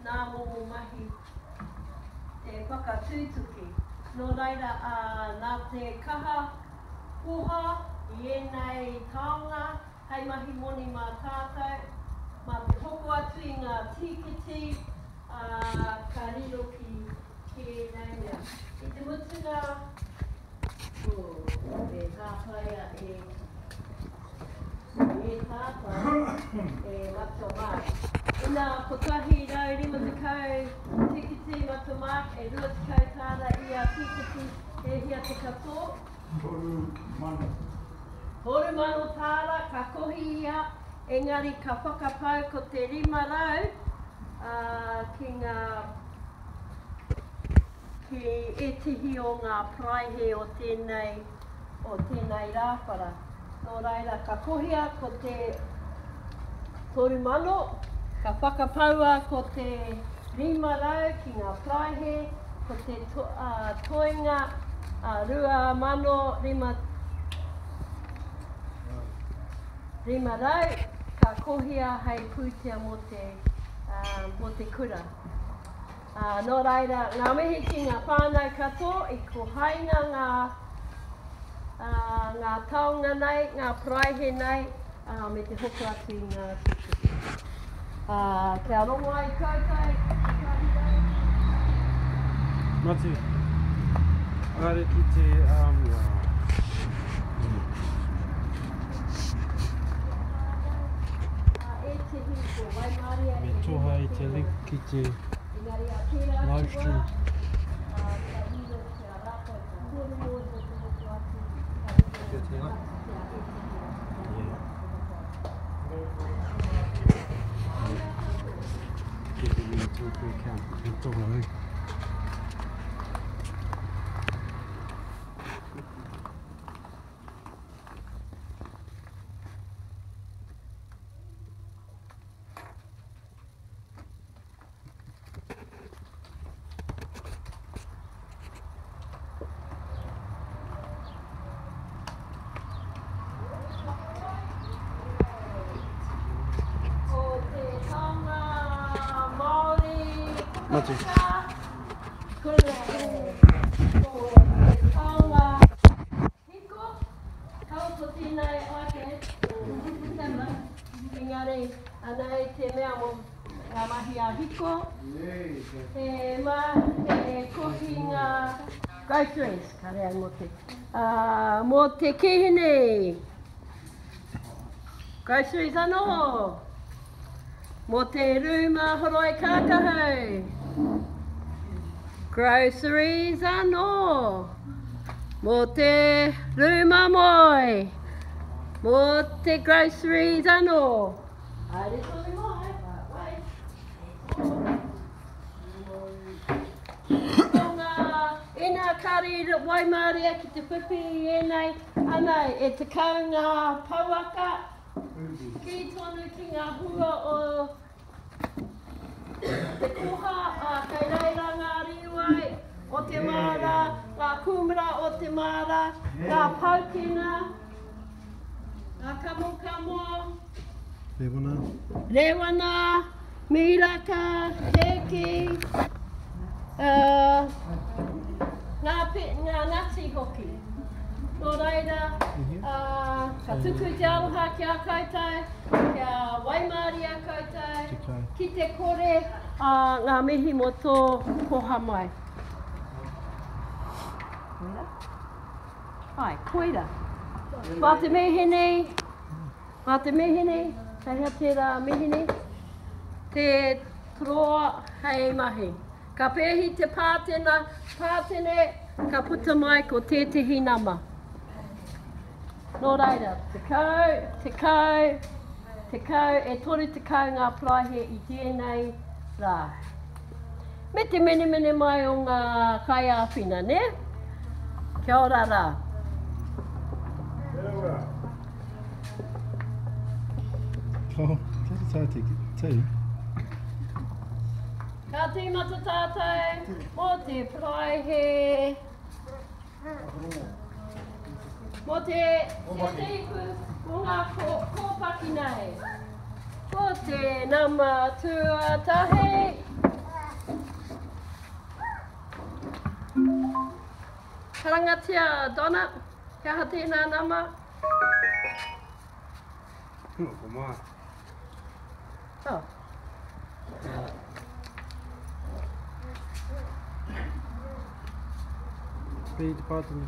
Nā momo mahi te whakatutuki. Nō reira, nā te kaha koha i ēnei taonga hei mahi moni mā tātou, mā te hoko atu i ngā tīkiti, ā, ka riro ki, ki ēnei mea. I te mutunga, e tāpaea e. E tātou, e Matua Mark. Ina 150 tīkiti Matua Mark, e 20 tāra ia tīkiti, e hia te katoa? 3000. 3000 tāra ka kohi ia, engari ka whakapau ko te 500 ki ngā, ki ētehi o ngā paraihe o tēnei, o tēnei rāwhara. Nō reira, ka kohia ko te 3000, ka whakapaua ko te 500 ki ngā paraihe, ko te toenga 2500 ka kohia hei pūtea mō te kura. Nō reira, ngā mihi ki ngā whānau katoa i kohaina ngā, ngā taonga nei, ngā paraihe nei, me te hoko atu i ngā tīkiti. Kia rongo ai koutou, tētahi rau. Mati, haere ki te um, Me toha i te link ki te live stream. Give me tōku account. Me toha au. Ko te taonga Māori pukapuka, ko te taonga Hiko, kaua ko tēnei iPad, engari anei te mea mo ngā mahi a Hiko, he ma, he kohinga groceries, kare au mo te, mo te kīhini, groceries anō, mo te rūma horoi kākahu, groceries anō, mō te rūma moe, mō te groceries anō. Haere tonu mai, wait. Ko ngā ina kari waimāria ki te whiwhi i ēnei, anei, e 10 ngā pouaka, kī tonu ki ngā hua o te koha, ā, kei reira ngā rīwai o te māra, ngā kūmara o te māra, ngā paukena, ngā kamokamo, Rēwana. Rēwana, miraka, hēki, ā, ngā, ngā nati hoki. Nō reira, ā, ka tuku te aroha ki a koutou. Kia waimāria koutou, ki te kore ngā mihi mō tō koha mai. Koira? Ai, koira. Mā te mīhini, mā te mīhini, kei hea tērā mīhini, te toroa hei mahi. Ka pēhi te pātena, pātene, ka puta mai ko tētehi nama. Nō reira, 10, 10, 10, e 30 ngā paraihe i tēnei rā. Me te menemene mai o ngā kaiāwhina, nē? Kia ora rā. Kia ora. Oh, kia ora tātou, tū. Ka tīmata tātou mō te paraihe. Mō te tīku, mō ngā kōpaki nei. Ko te nama tuatahi. Karangatia, Donna. He aha tēnā nama? Ko mā. Oh. Pei te pātene.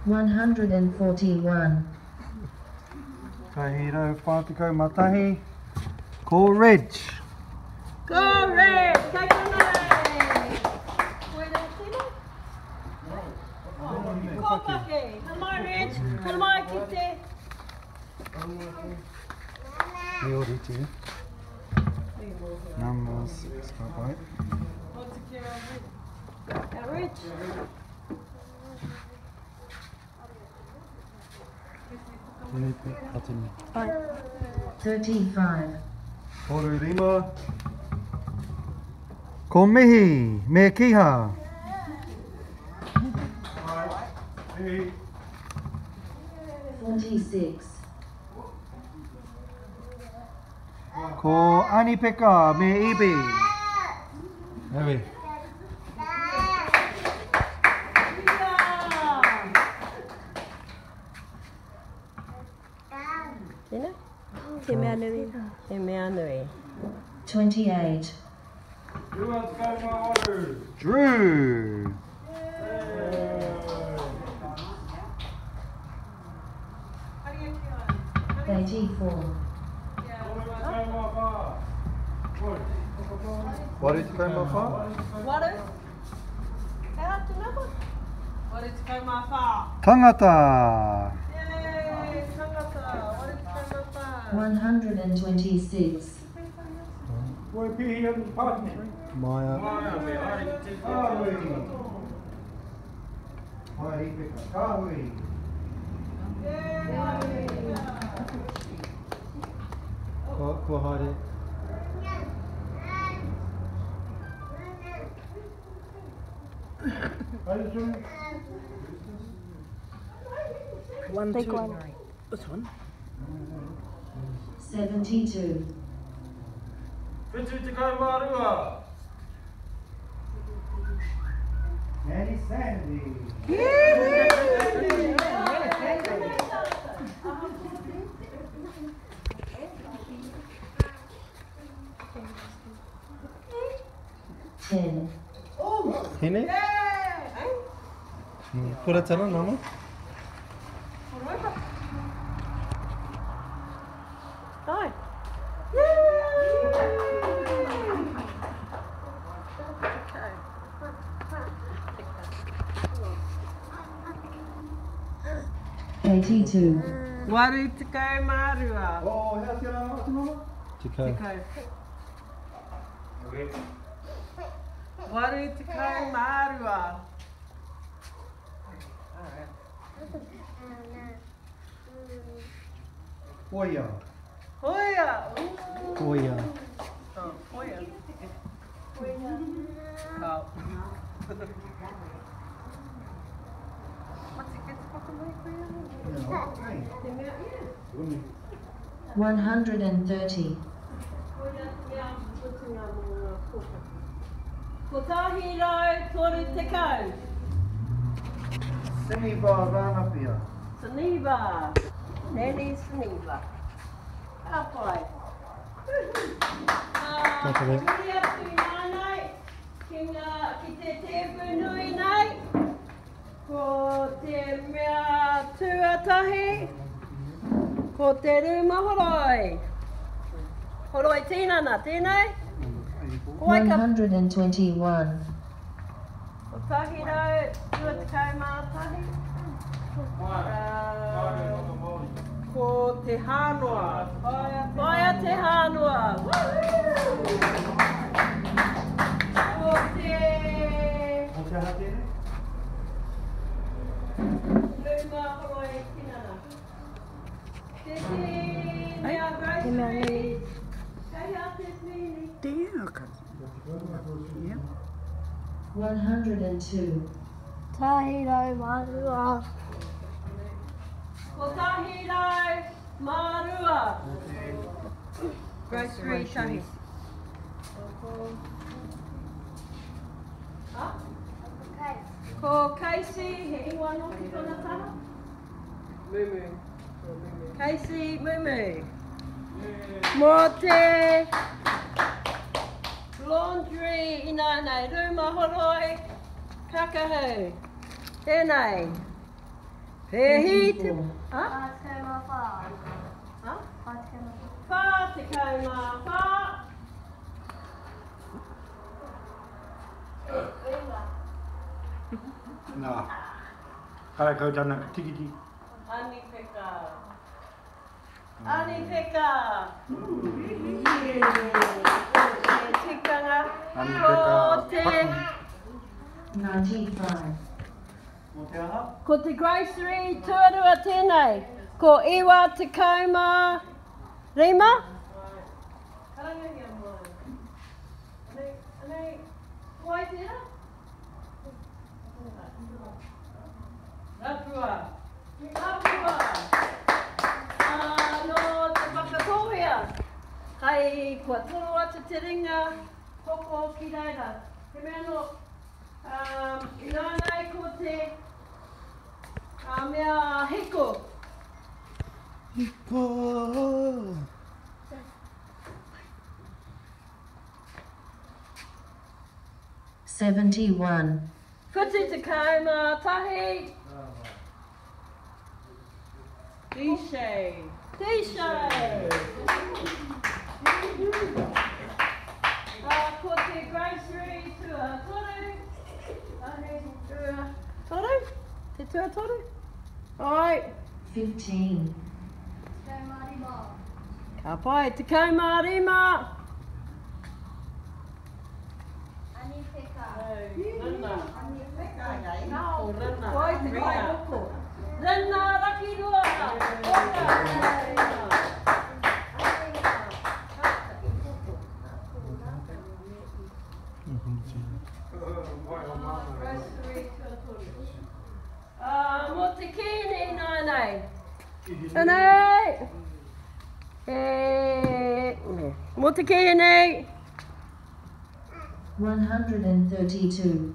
141. 141. Ko Reg. Ko Reg! Kei konei! Koira tēnā? Ko Paki. Haramai Reg, haramai ki te. Me ōrite. Number 6, ka pai. Now Reg. Tēnei te pātene. 35. Toru rima. Ko Mihi, me Kiha. 46. Ko Anipeka me Ibi. Ewe. Tēnā? Te mea nui. Te mea nui. 28. Drew. 84. Waru te kaumā whā? Waru? He aha te nama? 84. Tangata. Yay, tangata. 84. 126. Maya. Kāhui. Maia Kāhui. Ko haere. One, Big one. This one. 72. Nanny Sandy. 10. Tēnei? Kora tana nama? Ai. 82. 82. Oh, hea te rā o te mama? Tekau. Tekau. 82. Hoia. Hoia. Koia. Oh, hoia. Oh. 130. Kotahi rau toru tekau. Siniva Ranapia. Siniva. Nanny Siniva. Ka pai. Ka pai. Huri atu i nānai, ki, ngā, ki te tēpu nui nei, ko te mea tuatahi, ko te rūma horoi. Horoi tinana, tēnei? Ko ai ka 121. Kotahi rau, tua tekau mā tahi. Ko te hānoa. Whaia te hānoa. Ko te Ko te aha tēnei? rūma horoi tinana. Te te mea grocery. Kei hea te pīni? 102. Tahi rau mārua. Kotahi rau mā rua. Grocery tahi. Ha? Ko Casey, he ingoa anō ki tōna taha? Mumu. Ko Mumu. Casey Mumu. Mō te laundry ināianei, rūma horoi, kakahu. Tēnei. Pēhi te... 34. Ha? 44. Ha? 44. 44. Nā. Karekau tana tikiti. Ani Peka. Ani Peka. Te tikanga. Ani Ko Peka. te... 95. Mō te aha? Ko te grocery tuarua tēnei. Ko 95. Karangahia mai. Anei, anei, ko ai tērā? Rapua. Rapua. Nō te Whakatōhea. Hei, kua toro atu te ringa hoko ki reira. He mea nō, ināianei ko te mea hiko. Hiko! 71. 71. Dishay. Dishay. Ko te grocery tuatoru. Ahi, tuatoru? Te tuatoru? Ai. 15. Ka pai, 15. Rana. Nao, Rana. Koi te Rina. kaihoko. Rana Rakirua. Ora. Grocery tuatoru. Mō te kīni nānei. Anei. Mō te kīni. 132.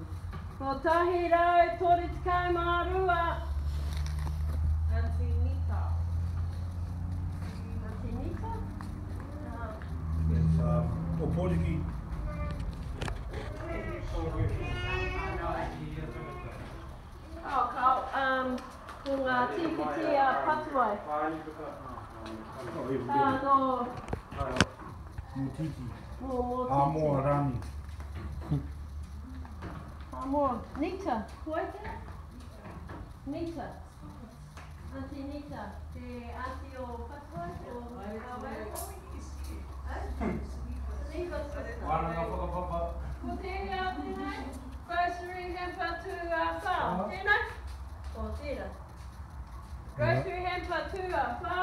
132. Auntie Nita. Auntie Nita? It's Ōpōtiki. Oh, ka, ko ngā tīkiti a Patuai. Nō, Mō tiki. mō, mō Ā mō a rani. Ā mō, Nita, ko ai tērā? Nita. Auntie Nita, te auntie o Patuai, o Kawai. Nita's sister. Wānanga whakapapa. Ko tēhea tēnei? Grocery hamper tuawhā. Tēnei? O tērā. Grocery hamper tuawhā.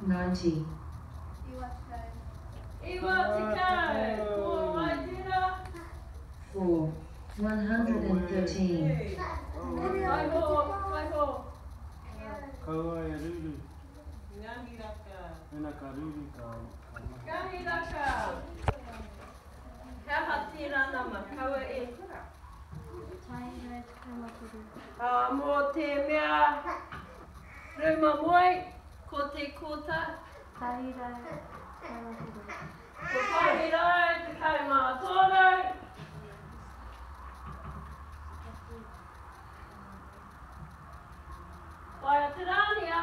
90. 90. Ko ai tērā? 4. 113. Waiho, waiho. Kaua e ruru. Ngahiraka. Mena ka ruru ka mahi. Ngahiraka. He aha tērā nama, kaua e. Mō te mea rūma moe, ko te kōta. 113. Whaia te rānia.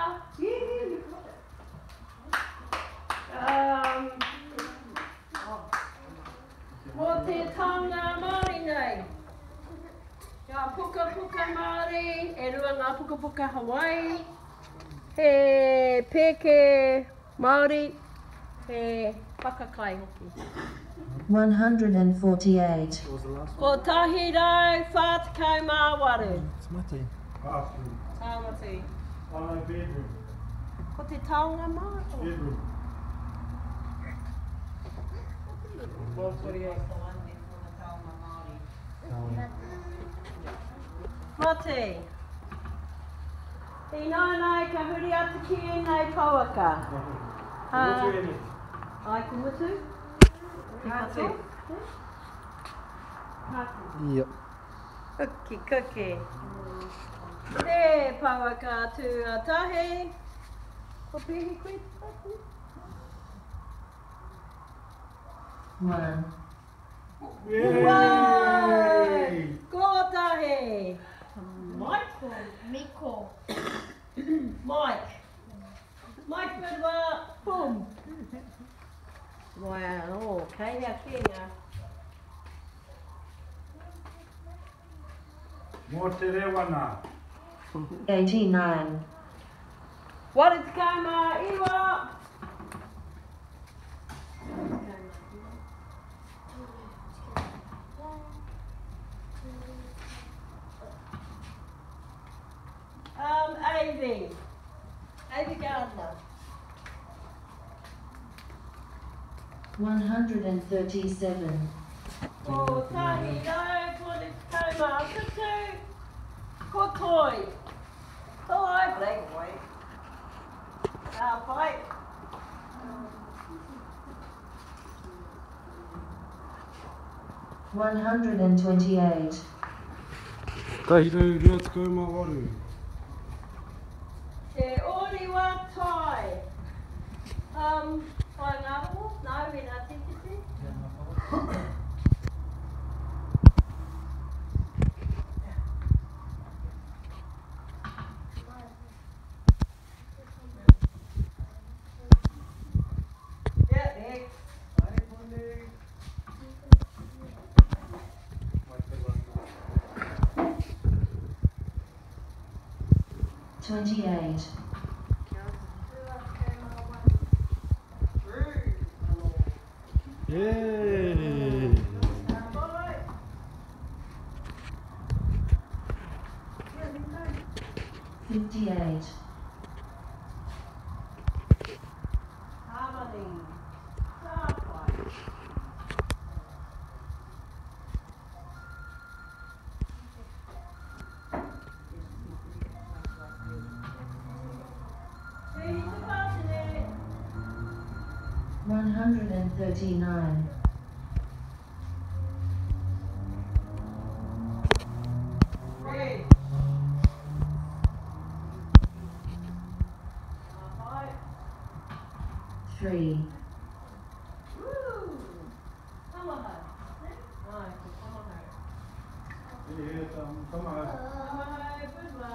Mō te taonga Māori nei. Ngā pukapuka Māori, e rua ngā pukapuka Hawaii. He pēke Māori, he whakakai hoki. 148. What was the last one? Ko 148. It's mate. Bathroom. Tāmati. Oh, no, bedroom. Ko te taonga Māori. Bedroom. 148. Mate. Ināianei ka huri atu ki ēnei pouaka. Mutu ēnei. Ai, ko mutu? Te Kāti. katoa? Kāti. Yep. Kuki, kuki. Te pouaka tuatahi. Ko pēhi koe taku? 1. Yay! Kotahi. Mike? Miko. Mike. Mike Bidwa. Boom. Wow, oh, kei hea kē ngā. Mō te rewana. 89. 89. Avy. Avy Gardner. 137. Ko tahi rau, 37. Ko toi. Toi, black and white. Ka pai. 128. 128. Te Oriwa Tai. Whai ngārongo, nāu e nā tīkiti. Yeah, next. 28. Yay! 58. Harmony. Ka pai. Te Pātene. 139. Red. Ka pai. 3. Woo! Tamahau. Ai, ko tamahau. He tamahau. Tamahau, Bidwa.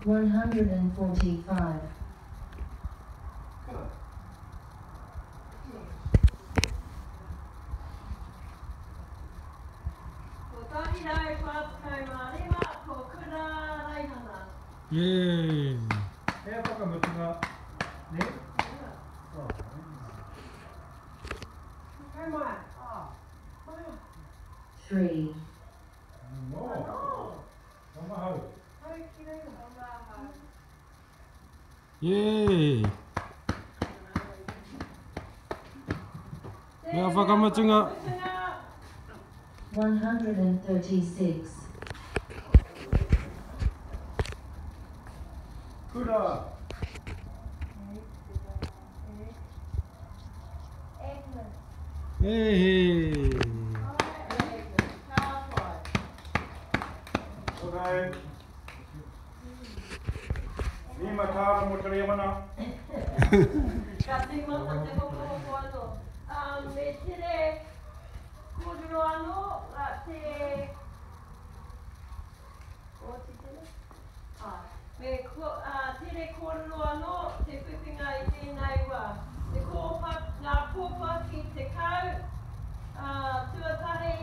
145. Ko tahi rau, 45, ko kura reihana. Yay! Hea whakamutunga. Ne? Oh. Kau mai. 3. No. Tamahau. Yay! Mea whakamutunga. 136. Kura. Agnes. Hey! Ka pai. Okay. Nima tāra mō te rewana. Ka tīmata te hokohoko anō. Me tere kōrero anō, te... O te tere? Me tere kōrero anō te whiwhinga i tēnei wā. Te kōpa, ngā kōpa ki te kau, tuatahi,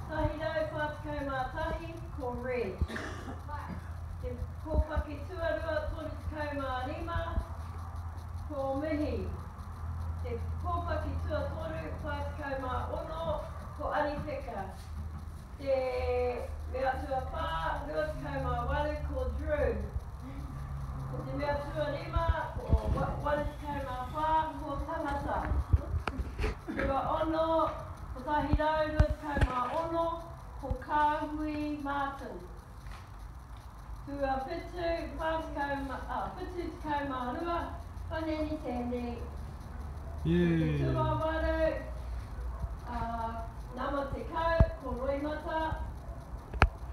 141, ko Reg. Te kōpa ki tuarua, 35, ko Mihi. Te kōpa ki tuatoru, 46, ko Aripeka. Te mea tuawhā, 28, ko Drew. Ko te mea tuarima, ko 84, ko Tangata. Tua ono, 126, ko Kāhui Martin. Tuawhitu, 72, Paneni Tēnei. Yeah. Te tuawaru, nama tekau, ko Roimata.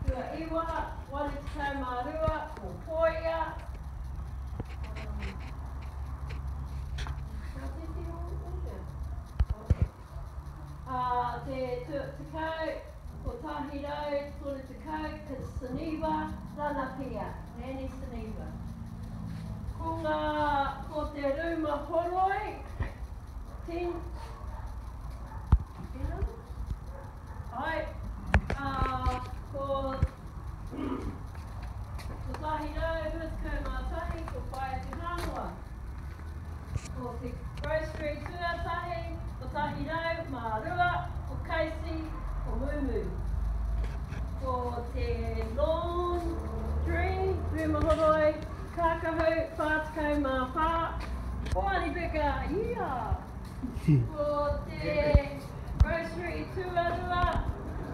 Tuaiwa, 82, ko Poia. Te tekau, ko tahirau, toru tekau, ko Siniva, Ranapia, Nani Siniva. Ko ngā, ko te rūma horoi, ten, ai, ko 121, ko Whaea Te Hānoa. Ko te grocery tuatahi, 102, ko Casey, ko Mumu. Ko te laundry, rūma horoi, kākahu, 44, ko Anibeka, yeah! Ko te grocery tuarua,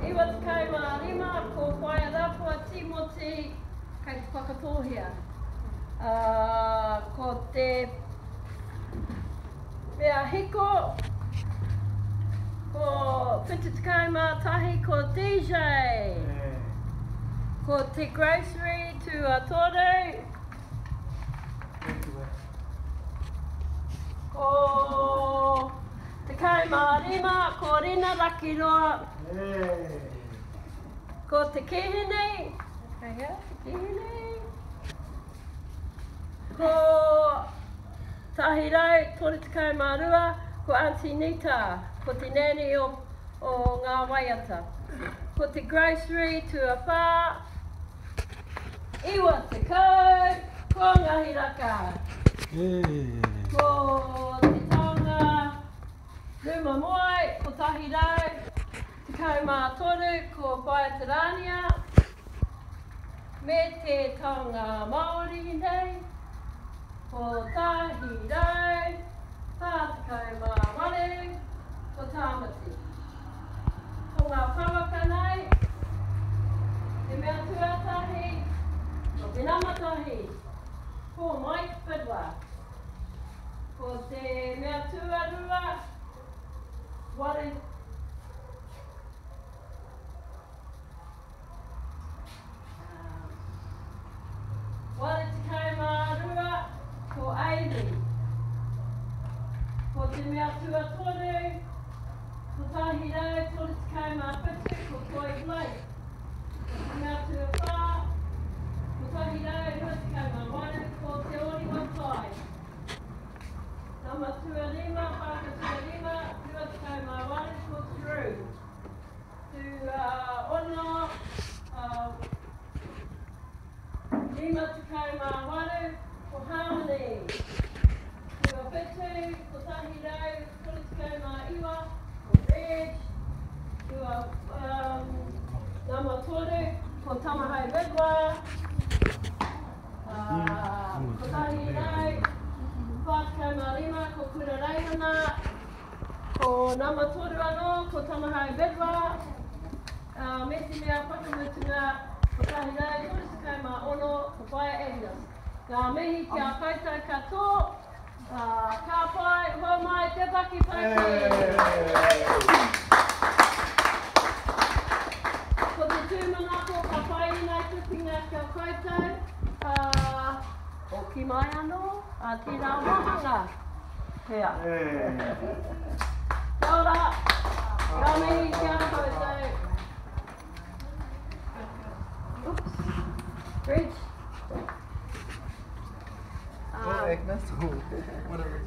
95, ko Whaea Rapua Timoti, kei te whakatōhea. Ko te mea hiko, ko 71, ko DJ. Ko te grocery tuatoru, ko 15, ko Rina Rakiroa. Ko te kihini, kei hea te kihini? Ko 132, ko Auntie Nita, ko te nani o ngā waiata. Ko te grocery tuawhā, 90, ko Ngahiraka. Ko te taonga rūma moe, ko 113, ko Whaea Te Rānia, me te taonga Māori nei, ko 148, ko Tāmati. Ko ngā pouaka nei, te mea tuatahi, ko te namatahi, ko Mike Fiddler. Ko te mea tuarua, 82, ko Amy. Ko te mea tuatoru, 137, ko Toi Blake. Ko te mea tuawhā, 121, ko Te Oriwa Tai. Nama tuarima, whaka tuarima, 21, ko Drew. Tuaono, 58, ko Harmony. Tuawhitu, 139, ko Reg. Nama toru, ko Tamahau Bidwa. 145, ko Kura Reihana. Ko nama toru anō, ko Tamahau Bidwa. Me te mea whakamutunga, 136, ko Whaea Agnes. Ngā mihi ki a koutou katoa, ka pai, hou mai, te paki paki. Ko te tūmanako ka pai inai whiwhinga ki a koutou, hoki mai anō, a tērā wāhanga. Hea. Kia ora, ngā mihi ki a koutou. Oops, Reg. Agnes, or whatever.